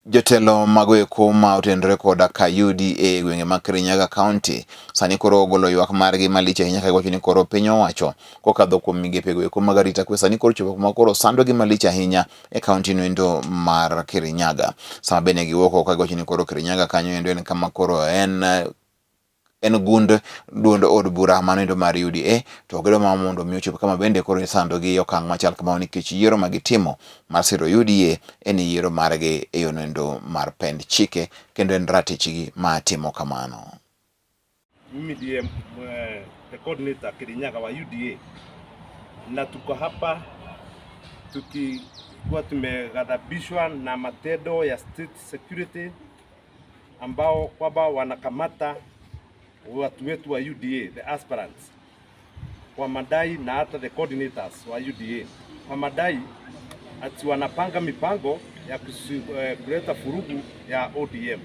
Jotelo mago eko ma otenore koda ka UDA e gwenge mag Kirinyaga County sani koro ogolo ywak margi malich ahinya ka giwacho ni koro piny owacho kokadho kuom migepe go eko mag arita kwe sani koro chopo kuma koro sandogi malich ahinya e kaunti no endo mar Kirinyaga. Sama bende giwuok oko ka giwacho ni koro Kirinyaga kanyo endo en kama koro en gund duond od bura mano endo mar UDA to gidwa mana mondo mi ochop kama bende koro isandogi e okang' machal kamano nikech yiero ma gitimo mar siro UDA en yiero margi e yono endo mar pend chike kendo en ratichgi ma timo kamano. Mimi ndiye the coordinator Kirinyaga wa UDA na tuko hapa tukikuwa tumeghadhabishwa na matendo ya state security ambao kwamba wanakamata watu wetu wa UDA, the aspirants, kwa madai na hata the coordinators wa UDA kwa madai ati wanapanga mipango ya kuleta vurugu ya ODM,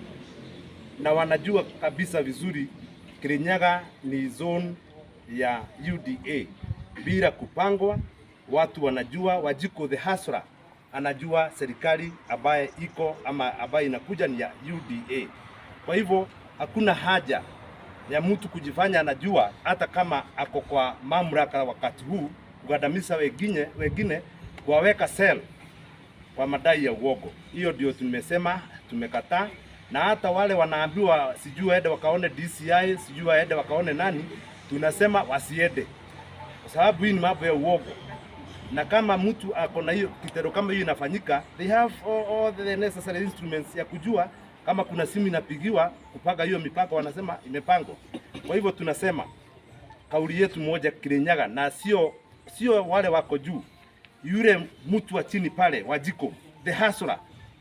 na wanajua kabisa vizuri Kirinyaga ni zone ya UDA bila kupangwa. Watu wanajua, Wanjiku the hustler anajua serikali ambaye iko ama ambaye inakuja ni ya UDA. Kwa hivyo hakuna haja ya mtu kujifanya anajua, hata kama ako kwa mamlaka wakati huu, kugandamiza wengine kuwaweka cell kwa madai ya uongo. Hiyo ndio tumesema tumekataa, na hata wale wanaambiwa sijui waende wakaone DCI, sijui waende wakaone nani, tunasema wasiende, kwa sababu hii ni mambo ya uongo. Na kama mtu ako na hiyo kitendo kama hiyo inafanyika, they have all the necessary instruments ya kujua kama kuna simu inapigiwa kupanga hiyo mipango, wanasema imepangwa. Kwa hivyo tunasema kauli yetu moja Kirinyaga, na sio wale wako juu, yule mtu wa chini pale Wanjiku the hustler.